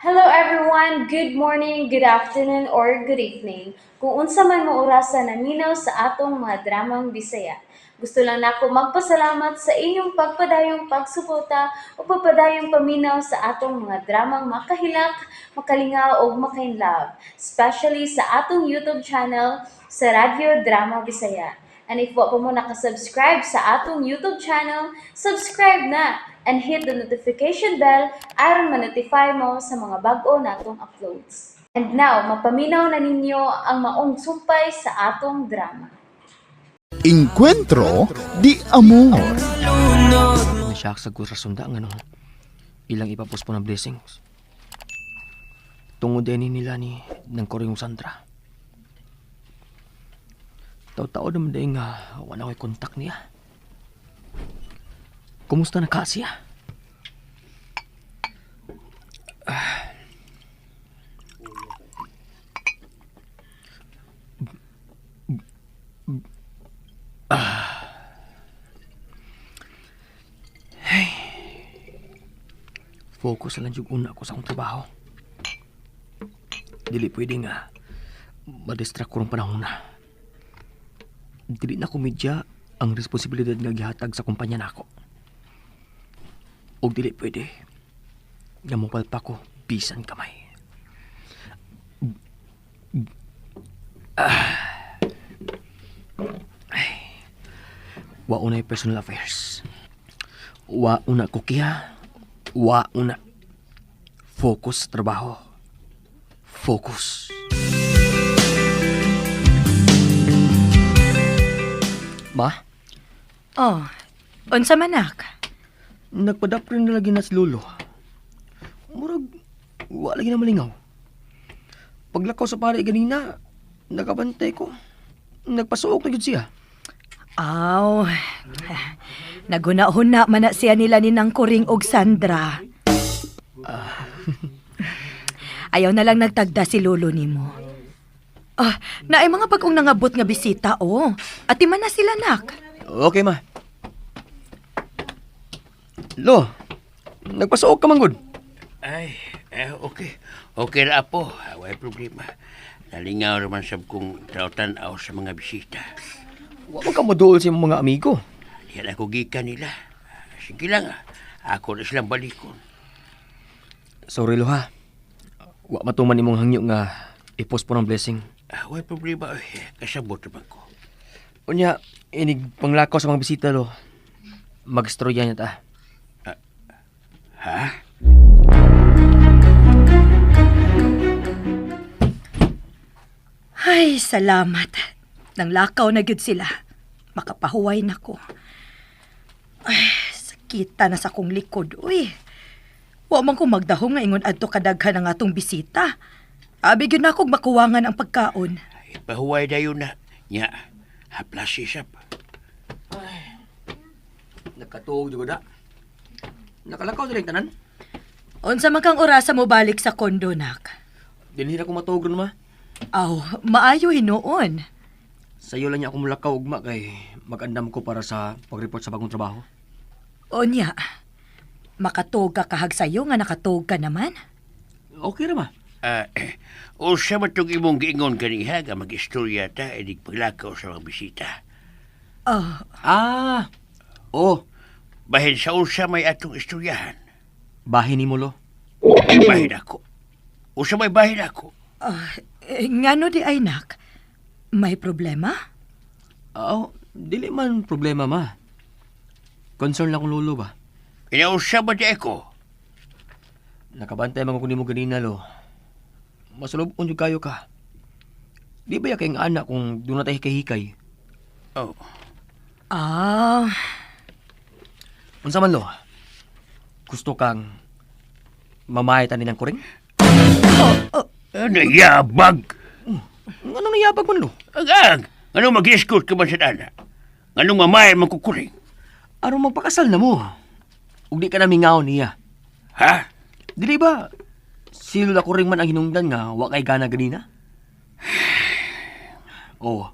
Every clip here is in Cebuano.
Hello everyone! Good morning, good afternoon, or good evening. Kung unsa man mo orasa naminaw sa atong mga dramang Bisaya. Gusto lang nako magpasalamat sa inyong pagpadayong pagsuporta o pagpadayong paminaw sa atong mga dramang makahilak, makalingaw ug makainlove, especially sa atong YouTube channel sa Radyo Drama Bisaya. And if wa pa mo nakasubscribe sa atong YouTube channel, subscribe na and hit the notification bell aron ma-notify mo sa mga bag-o natong uploads. And now, mapaminaw na ninyo ang maong sumpay sa atong drama. Encuentro de Amor. Nasyak sa gura sunda nga no. Ilang ipapos po ng blessings. Tungod din nila ni ng koryong Sandra. Tao-tao naman din nga wala ko'y kontak niya. Kumusta na ka siya? Ah. Ah. Focus na lang yung una ko sa akong trabaho. Dili pwede nga madistract ko rong panahon na. Dili na komedya ang responsibilidad nga gihatag sa kumpanya nako. Og dili pwede nga mopalpa ko bisan kamay. Ah. Ay. Wa unay personal affairs. Wa una ko kiya. Wa una. Focus sa trabaho. Focus. Ma, Oh, unsa manak? Nagpadap rin na lagi na si Lolo. Murag, wa lagi na malingaw. Paglakaw sa pare ganina, nakabantay ko. Nagpasuok na yun siya. Aw, naghuna-huna man na siya nila ni Nang Kuring og Sandra. Ayaw na lang nagtagda si lolo nimo. Ah, naay mga bag-ong nangabot nga bisita, oh. Ati man na sila, nak. Okay, ma. Lo, nagpasuok ka man gud. Ay, eh, okay. Okay ra po. Way problema. Nalingaw raman sab kong tanaw sa mga bisita. Wa man ka moduol sa imong mga amigo. Diyan ako gikan nila. Sige lang, ah. Ako na silang balikon. Sorry, Lo, ha. Wa matuman imong hangyo nga i-post po ng blessing. Ah, way problema. Eh, kasabot naman ko. Unya, inig panglakaw sa mga bisita, Lo. Magstorya niya ta. Ha? Ay, salamat. Nanglakaw na gyud sila. Makapahuway na ko. Ay, sakita na sa akong likod, uy. Wa man ko magdahom nga ingon adto kadaghan ang atong bisita. Abi gyud na akong makuwangan ang pagkaon. Ipahuway dayon na. Nya, haplasi sab. Nagkatuog, jugo da. Nakalakaw sila yung tanan. Unsa man kang orasa mo balik sa kondo, nak? Dinhi na ko matuog ron, ma. Aw, maayo hinuon. Sa'yo lang niya ako mulakaw ugma kay mag-andam ko para sa pag-report sa bagong trabaho. Onya, makatuog ka kahag sayo nga nakatuog ka naman. Okay ra, ma. Ah, usa man tong imong giingon kaniha nga mag-istorya ta inig paglakaw sa mga bisita. Oh, Ah, oh, Bahin sa usa may atong istoryahan. Bahin ni mo, Lo. Bahin ako. Usa may bahin ako. Ah, eh, ngano di ay nak? May problema? Oo, dili man problema, ma. Concern lang kong lolo ba? Inausa ba di ako? Nakabantay man ko nimo ganina, Lo. Masulubon jud kayo ka. Di ba ya kayong anak kung doon na tayo hikay-hikay? Oh. Ah, Unsa man, Lo? Gusto kang mamahay tanin ng kuring? Ano yabag? Anong niyabag man, Lo? Ag-ag! Anong mag-escort ka man sa dana? Anong mamay magkukuring? Aron magpakasal na mo. Ug di ka na mingaw niya. Ha? Dili ba? Si Lola Kuring man ang hinungdan nga wa kay gana ganina? Oh.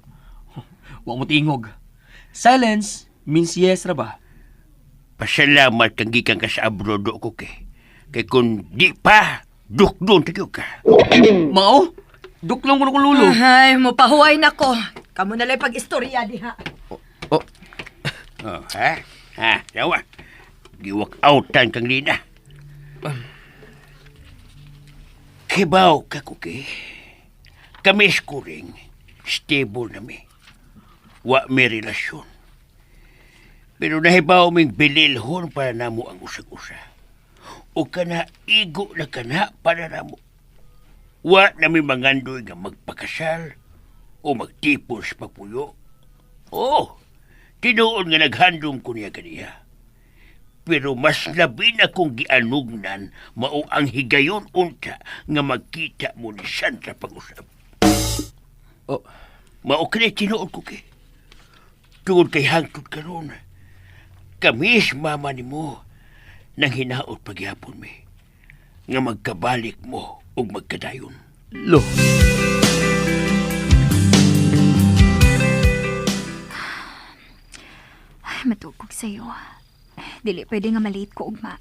Wa mo tingog. Silence means yes ra ba? Pasalamat kang gikan ka sa abroad ko kay. Kay kung di pa, Dukdon tayo ka. Mao? Duklong ko na kong lulo. Ay, mopahuway na ko. Kamo na lang pag-istorya diha. Oh, Oh, ha? Ha, yawa. Giwak outan kang Lina. Kibaw ka, Kuki. Kami skuring, stable na mi. Wa mi relasyon. Pero nahibaw ming bililhon para namo ang usag-usa. O kana igo na kana para namo. Wa na mi mangandoy nga magpakasal o magtipon sa pagpuyo. Oh, tinuod nga naghandom ko niya kaniya. Pero mas labi na kong gianugnan mao ang higayon unta nga magkita mo ni Sandra pag-usap. oh. Mao kini tinuod ko kay. Tungod kay hangtod karon. Kami sa mama nimo nang hinaot pagyapon mi nga magkabalik mo ug magkadayon. Lo. Ay, matugog sa'yo. Dili pwede nga malate ko ugma.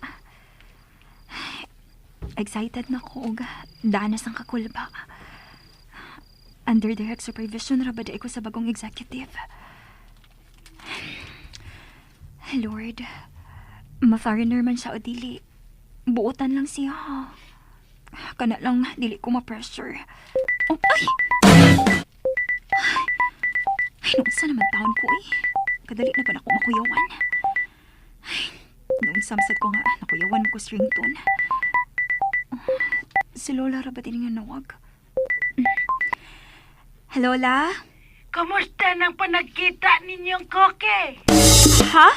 Excited na ko og danas ang kakulba. Under direct supervision ra ba di ko sa bagong executive. Lord, ma-foreigner man siya o dili. Buotan lang siya. Ha. Kana lang, dili ko ma-pressure. Oh, ay! Ay, noon sa naman taon ko eh. Kadali na ba na ako makuyawan? Ay, noon samsad ko nga, nakuyawan ko sa ringtone. Si Lola ra ba din nga nawag? Hello, La? Kumusta nang panagkita ninyong koke? Ha?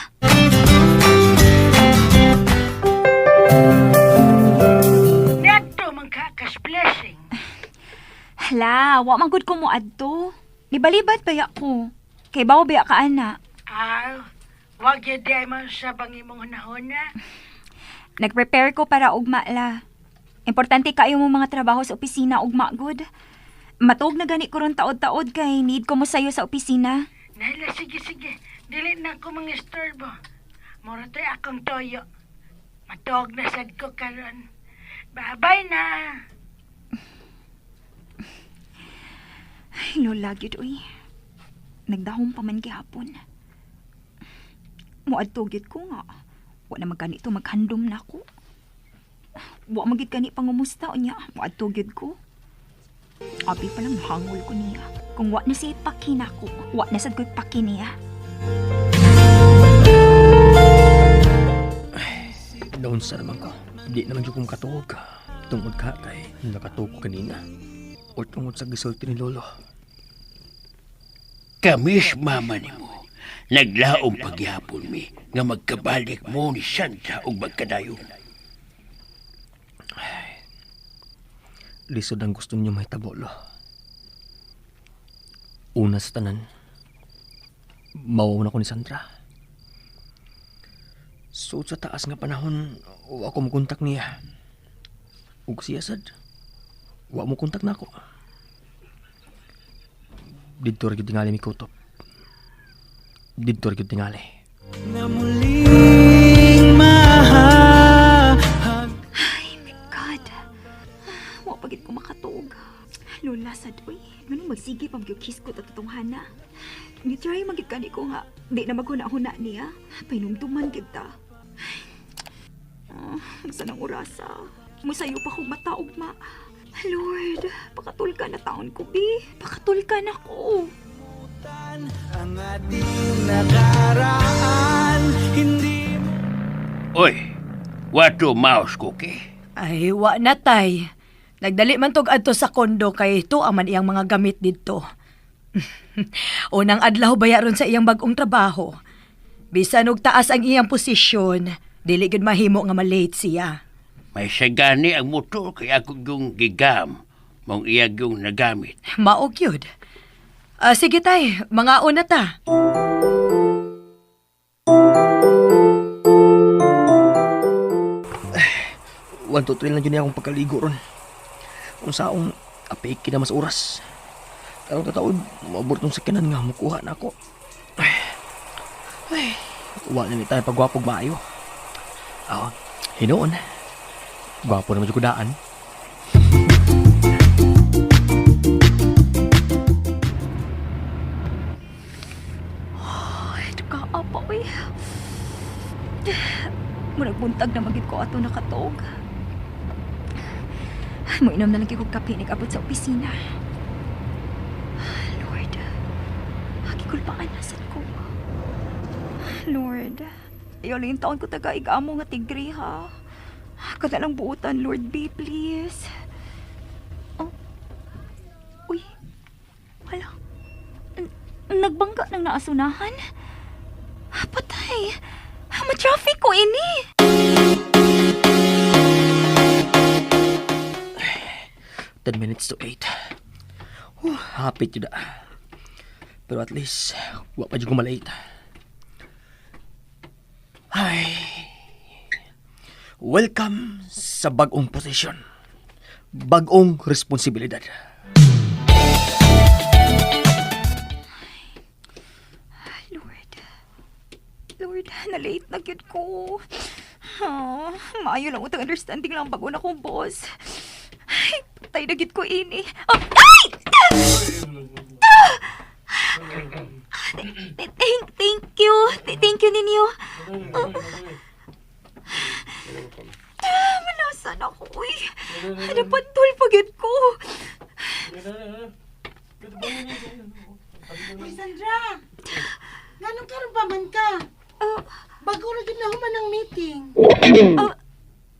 Niadto man ka kas blessing. Hala, wa man gud ko mo adto. Nibalibat baya ko. Kay bawo baya ka ana. Aw, wag yun di ay man sa bang imong hunahuna. Nagprepare ko para ugma la. Importante kayo mo mga trabaho sa opisina ugma gud. Matug na gani ko ron taod-taod kay need ko mo sayo sa opisina. Nahila, sige, sige. Dili na ako mga istorbo. Mura to'y akong toyo. Matuog na sad ko karon. Bye-bye na. Ay, Lola, gyud uy. Nagdahom pa man gihapon. Muadto gyud ko nga. Wa na magani to maghandom na ako. Wa magid gani pangumusta unya. Muadto gyud ko. Abi pa lang nahangol ko niya. Kung wa na siya ipakina ko, wa na sad ko ipaki niya. Naunsa naman ko. Di naman yung katuog. Tungod ka kay nakatuog ko kanina. O tungod sa gisulti ni Lolo. Kami sa mama nimo naglaom pagyapon mi nga magkabalik mo ni Sandra ug magkadayon. Lisod ang gusto niyo mahitabo, Lo. Una sa tanan, mauuna ko ni Sandra. So sa taas nga panahon, wa ako mokontak niya. Ug siya sad, wa mo kontak na ako. Didto ra gyud tingali mi kutop. Didto ra gyud tingali. Ay, my God. Wa pagid ko makatuog. Lola, sad, uy. Ganun magsige pa mag-kiss ko tatutong hana. Ni-try magid kani ko nga. Di na maghuna-huna niya. Painumduman gid ta. Ah, ang sanang orasa. Musayo pa kong mataog ma. Lord, pakatul ka na taon ko, bi. Pakatul ka na ko. Oy, wato mouse ko ke. Ay, wa na tay. Nagdali man tog adto sa kondo kay to aman iyang mga gamit didto. Unang adlaw baya ron sa iyang bagong trabaho. Bisan og taas ang iyang posisyon, dili gyud mahimo nga malate siya. May sagani ang motor kay ako yung gigam mong iyag yung nagamit. Mao gyud. Ah, sige tay, mga una ta. 1, 2, 3 lang yun akong pagkaligo ron. Kung saong apik na mas oras. Karong kataod, maabot nung sakyanan nga, mukuha na ako. Ay, ay, wa na ni tayo pagwapog maayo. Ah, hinoon. Gwapo naman yung kudaan. Murag buntag na man gyud ko ato nakatuog. Moinom na lang gyud kog kape nag-abot sa opisina. Lord, gikulbaan na sad ko. Lord, ayaw lang intawon ko taga amo nga tigre ha. Kada lang buutan, Lord B, please. Oh. Uy. Hala. Nagbangga ng naa sa unahan. Patay. Ma-traffic ko ini. 7:50. Oh, hapit gyud. Pero at least, wa pa jud ko malate. Ay. Welcome sa bag-ong posisyon. Bag-ong responsibilidad. Ay, Lord. Lord, na-late na gyud ko. Ah, maayo lang utang understanding lang bago na kong boss. Ay, patay na gyud ko ini. Oh, ay! Ah! Thank you. Thank you ninyo. Oh. Ah, malasan ako, uy. Napantol pa gyud ko. Uy, Sandra! Nganong karon pa man ka? Ah, Bago ra gyud nahuman ang meeting.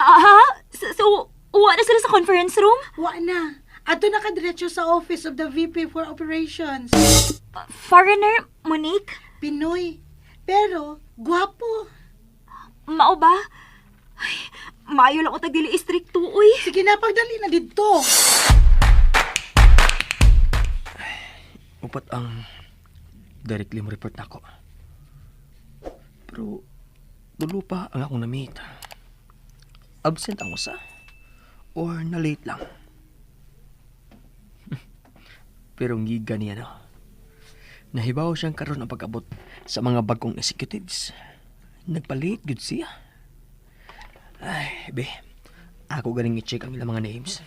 Ah, so, uwa na sila sa conference room? Wa na. Adto na ka diretso sa office of the VP for Operations. Foreigner, Monique? Pinoy. Pero, gwapo. Mao ba? Ay, maayo lang utag dili istrikto, uy. Sige na, pagdali na didto. Upat ang directly mo report nako. Pero tulo pa ang akong na-meet. Absent ang usa or na-late lang. Pero ang giga niya, no? Nahibaw siyang karon ang pag-abot sa mga bagong executives. Nagpa-late gyud siya. Ay, be. Ako ganing i-check ang ilang mga names.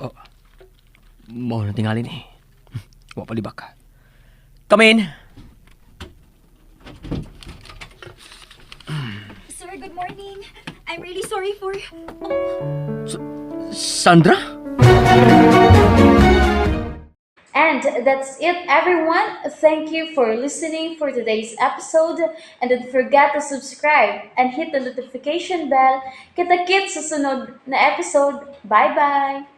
Oh. Mao na tingali ni. Wa pa libak. Come in. Sir, good morning. I'm really sorry for... Oh, Sandra? And that's it, everyone. Thank you for listening for today's episode. And don't forget to subscribe and hit the notification bell. Kita-kits sa sunod na episode. Bye-bye!